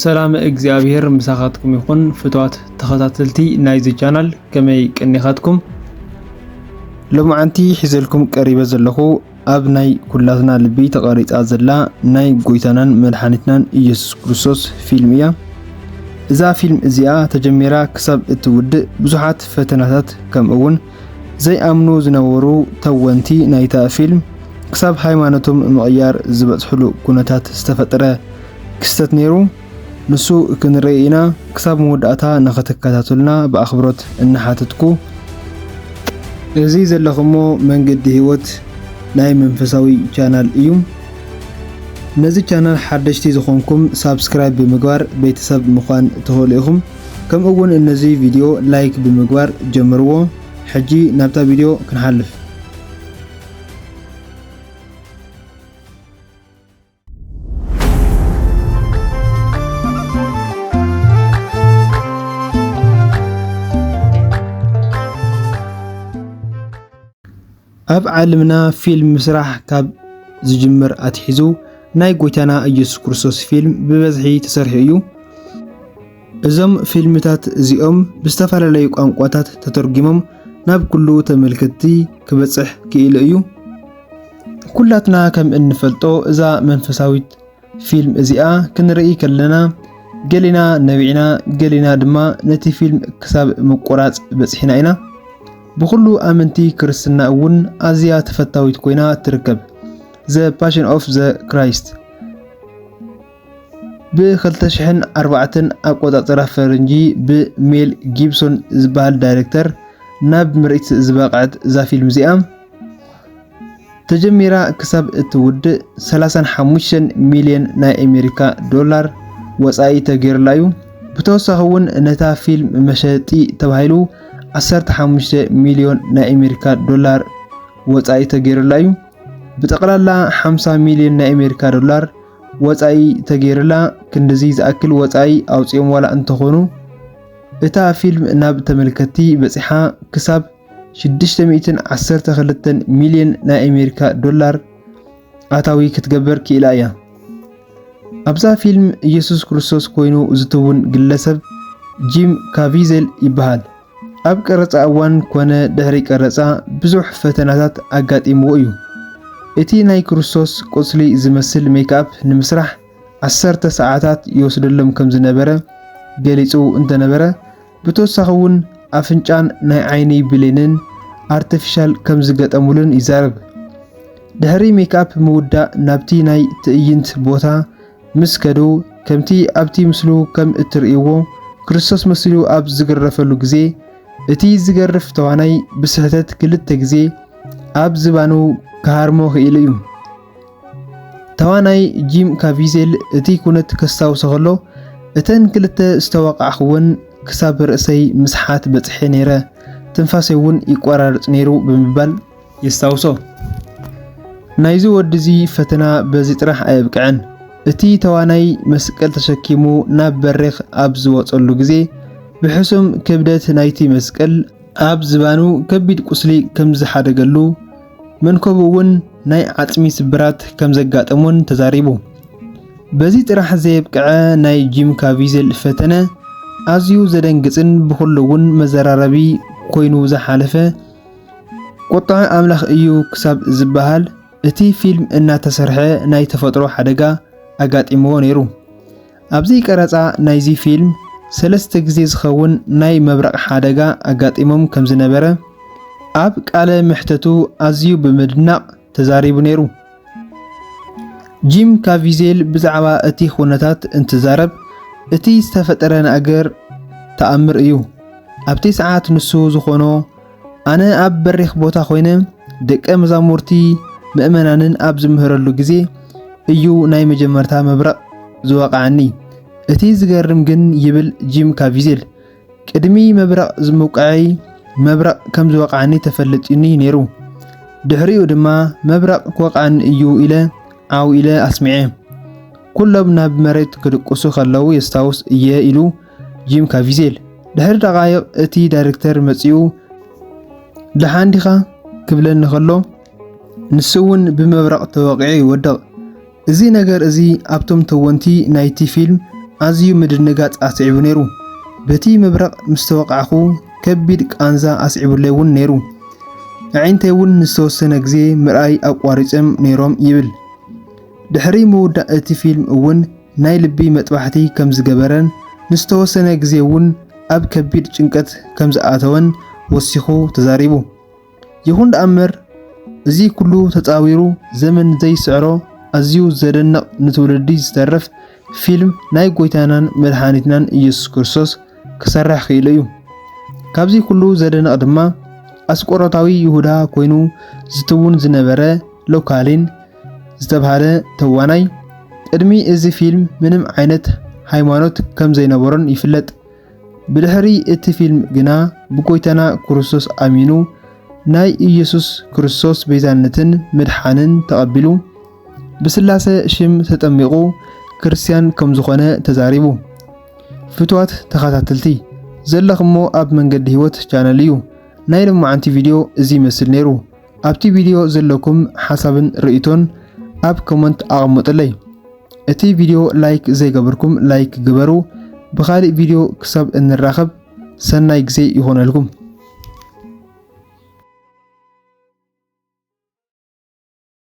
ሰላም እግዚኣብሔር ምሳኻትኩም ይኹን ፍትዋት ተኸታተልቲ ናይዚ ቻናል፣ ከመይ ቀኒኻትኩም? ሎማዓንቲ ሒዘልኩም ቀሪበ ዘለኹ ኣብ ናይ ኩላትና ልቢ ተቐሪጻ ዘላ ናይ ጎይታናን መድሓኒትናን ኢየሱስ ክርስቶስ ፊልም እያ። እዛ ፊልም እዚኣ ተጀሚራ ክሳብ እትውድእ ብዙሓት ፈተናታት ከምኡ እውን ዘይኣምኑ ዝነበሩ ተወንቲ ናይታ ፊልም ክሳብ ሃይማኖቶም ምቕያር ዝበጽሕሉ ኩነታት ዝተፈጠረ ክስተት ነይሩ። ንሱ ክንርኢ ኢና። ክሳብ መወዳእታ ንኽትከታተሉና ብኣኽብሮት እናሓተትኩ፣ እዚ ዘለኹሞ መንገዲ ህይወት ናይ መንፈሳዊ ቻናል እዩ። ነዚ ቻናል ሓደሽቲ ዝኾንኩም ሳብስክራይብ ብምግባር ቤተሰብ ምዃን ትኽእሉ ኢኹም። ከምኡ እውን ነዚ ቪድዮ ላይክ ብምግባር ጀምርዎ። ሕጂ ናብታ ቪድዮ ክንሓልፍ። ኣብ ዓለምና ፊልም ምስራሕ ካብ ዝጅምር ኣትሒዙ ናይ ጎይታና ኢየሱስ ክርስቶስ ፊልም ብበዝሒ ተሰሪሑ እዩ። እዞም ፊልምታት እዚኦም ብዝተፈላለዩ ቋንቋታት ተተርጒሞም ናብ ኩሉ ተመልከትቲ ክበጽሕ ክኢሉ እዩ። ኩላትና ከም እንፈልጦ እዛ መንፈሳዊት ፊልም እዚኣ ክንርኢ ከለና ገሊና ነቢዕና፣ ገሊና ድማ ነቲ ፊልም ክሳብ ምቁራጽ በጺሕና ኢና። ብኹሉ ኣመንቲ ክርስትና እውን ኣዝያ ተፈታዊት ኮይና ትርከብ። The Passion of the Christ ብ ክልተ ሽሕን ኣርባዕተን ኣቆጻጽራ ፈረንጂ ብሜል ጊብሶን ዝበሃል ዳይሬክተር ናብ ምርኢት ዝበቕዐት እዛ ፊልም እዚኣ፣ ተጀሚራ ክሳብ እትውድእ ሰላሳን ሓሙሽተን ሚልዮን ናይ ኣሜሪካ ዶላር ወጻኢ ተገይሩላ እዩ። ብተወሳኺ እውን ነታ ፊልም መሸጢ ተባሂሉ ዓሰርተ ሓሙሽተ ሚልዮን ናይ ኣሜሪካ ዶላር ወጻኢ ተገይሩላ እዩ። ብጠቕላላ ሓምሳ ሚልዮን ናይ ኣሜሪካ ዶላር ወጻኢ ተገይሩላ። ክንድዚ ዝኣክል ወጻኢ ኣውጺኦም ዋላ እንተኾኑ፣ እታ ፊልም ናብ ተመልከትቲ በጺሓ ክሳብ ሽዱሽተ ሚእትን ዓሰርተ ክልተን ሚልዮን ናይ ኣሜሪካ ዶላር ኣታዊ ክትገብር ክኢላ እያ። ኣብዛ ፊልም ኢየሱስ ክርስቶስ ኮይኑ ዝትውን ግለሰብ ጂም ካቪዜል ይበሃል። ኣብ ቀረጻ እዋን ኮነ ድሕሪ ቀረጻ ብዙሕ ፈተናታት ኣጋጢምዎ እዩ። እቲ ናይ ክርስቶስ ቁስሊ ዝመስል ሜክኣፕ ንምስራሕ ዓሰርተ ሰዓታት ይወስደሎም ከም ዝነበረ ገሊጹ እንተነበረ፣ ብተወሳኺ እውን ኣፍንጫን ናይ ዓይኒ ብሌንን ኣርቲፊሻል ከም ዝገጠሙሉን ይዛረብ። ድሕሪ ሜክኣፕ ምውዳእ ናብቲ ናይ ትዕይንት ቦታ ምስ ከዱ፣ ከምቲ ኣብቲ ምስሉ ከም እትርእይዎ ክርስቶስ መሲሉ ኣብ ዝግረፈሉ ግዜ፣ እቲ ዝገርፍ ተዋናይ ብስሕተት ክልተ ግዜ ኣብ ዝባኑ ክሃርሞ ክኢሉ እዩ። ተዋናይ ጂም ካቪዜል እቲ ኩነት ከስታውሶ ከሎ፣ እተን ክልተ ዝተወቃዕክወን ክሳብ ርእሰይ ምስሓት በጽሐ ነይረ፣ ትንፋሰይ እውን ይቆራረጽ ነይሩ ብምባል የስታውሶ። ናይዚ ወዲ እዚ ፈተና በዚ ጥራሕ ኣየብቅዐን። እቲ ተዋናይ መስቀል ተሸኪሙ ናብ በሪኽ ኣብ ዝወጸሉ ግዜ፣ ብሕሱም ክብደት ናይቲ መስቀል ኣብ ዝባኑ ከቢድ ቁስሊ ከም ዝሓደገሉ፣ መንከቡ እውን ናይ ዓጽሚ ስብራት ከም ዘጋጠሞን ተዛሪቡ። በዚ ጥራሕ ዘየብቅዐ ናይ ጂም ካቪዜል ፈተነ ኣዝዩ ዘደንግጽን ብኹሉ እውን መዘራረቢ ኮይኑ ዝሓለፈ ቁጥዐ ኣምላኽ እዩ ክሳብ ዝበሃል እቲ ፊልም እናተሰርሐ ናይ ተፈጥሮ ሓደጋ ኣጋጢምዎ ነይሩ። ኣብዚ ቀረጻ ናይዚ ፊልም ሰለስተ ግዜ ዝኸውን ናይ መብረቕ ሓደጋ ኣጋጢሞም ከም ዝነበረ ኣብ ቃለ መሕተቱ ኣዝዩ ብምድናቕ ተዛሪቡ ነይሩ። ጂም ካቪዜል ብዛዕባ እቲ ኩነታት እንትዛረብ፣ እቲ ዝተፈጠረ ነገር ተኣምር እዩ። ኣብቲ ሰዓት ንሱ ዝኾኖ፣ ኣነ ኣብ በሪኽ ቦታ ኮይነ ደቀ መዛሙርቲ ምእመናንን ኣብ ዝምህረሉ ግዜ እዩ ናይ መጀመርታ መብረቕ ዝወቕዓኒ። እቲ ዝገርም ግን፣ ይብል ጂም ካቪዜል፣ ቅድሚ መብረቕ ዝምውቅዐይ መብረቕ ከም ዝወቕዓኒ ተፈሊጡኒ ነይሩ። ድሕሪኡ ድማ መብረቕ ክወቕዓኒ እዩ ኢለ ዓው ኢለ ኣስሚዐ። ኩሎም ናብ መሬት ክድቅሱ ከለዉ የስታውስ እየ ኢሉ ጂም ካቪዜል። ድሕሪ ደቓይቕ እቲ ዳይሬክተር መጺኡ ደሓን ዲኻ ክብለኒ ከሎ ንሱ እውን ብመብረቕ ተወቒዑ ይወድቕ። እዚ ነገር እዚ ኣብቶም ተወንቲ ናይቲ ፊልም ኣዝዩ ምድንጋጽ ኣስዒቡ ነይሩ። በቲ መብረቕ ምስ ተወቃዕኹ ከቢድ ቃንዛ ኣስዒቡለይ እውን ነይሩ። ኣዒንተይ እውን ንዝተወሰነ ግዜ ምርኣይ ኣቋሪጾም ነይሮም ይብል። ድሕሪ ምውዳእ እቲ ፊልም እውን ናይ ልቢ መጥባሕቲ ከም ዝገበረን ንዝተወሰነ ግዜ እውን ኣብ ከቢድ ጭንቀት ከም ዝኣተወን ወሲኹ ተዛሪቡ። ይኹን ደኣ እምበር፣ እዚ ኩሉ ተጻዊሩ ዘመን ዘይስዕሮ ኣዝዩ ዘደንቕ ንትውልዲ ዝተርፍ ፊልም ናይ ጎይታናን መድሓኒትናን ኢየሱስ ክርስቶስ ክሰርሕ ክኢሉ እዩ። ካብዚ ኩሉ ዘደንቕ ድማ ኣስቆሮታዊ ይሁዳ ኮይኑ ዝትውን ዝነበረ ሎካሊን ዝተብሃለ ተዋናይ ቅድሚ እዚ ፊልም ምንም ዓይነት ሃይማኖት ከም ዘይነበሮን ይፍለጥ። ብድሕሪ እቲ ፊልም ግና ብጎይታና ክርስቶስ ኣሚኑ ናይ ኢየሱስ ክርስቶስ ቤዛነትን ምድሓንን ተቐቢሉ ብስላሴ ሽም ተጠሚቑ ክርስትያን ከም ዝኾነ ተዛሪቡ። ፍትዋት ተኸታተልቲ ዘለኹሞ ኣብ መንገዲ ህይወት ቻነል እዩ። ናይ ሎማዓንቲ ቪድዮ እዚ ይመስል ነይሩ። ኣብቲ ቪድዮ ዘለኩም ሓሳብን ርእይቶን ኣብ ኮመንት ኣቐምጡለይ። እቲ ቪድዮ ላይክ ዘይገበርኩም ላይክ ግበሩ። ብኻሊእ ቪድዮ ክሳብ እንራኸብ ሰናይ ግዜ ይኾነልኩም።